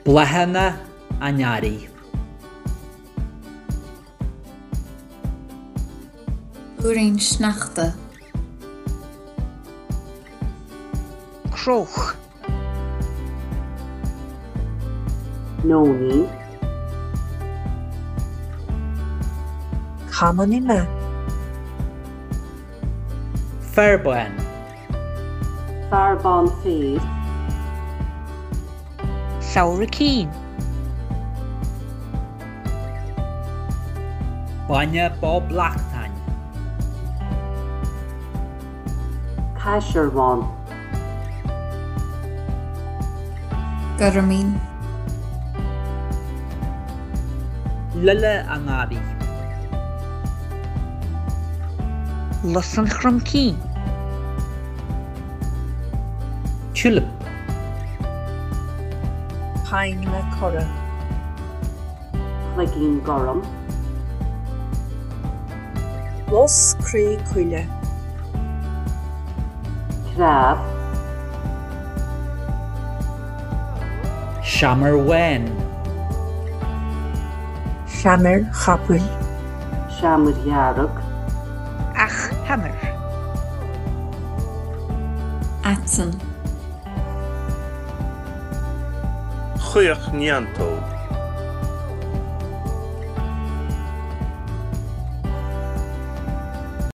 Bláthanna an earraigh. Blúirín sneachta. Cróch. Nóinín. Camán ime. Fear bán. Fear bán féir. Samhradh cinn. Bainne bó blachtáin. Caisearbhán. Goirmín. Lile an earraigh. Lus an chromchinn. Tiúilip. Coinnle corra. Cloigín gorm. Lus cré coille. Preab. Seamair bhán. Seamair chapaill. Seamair dhearg. Each sheamair. Aiteann. Caoch neantóg.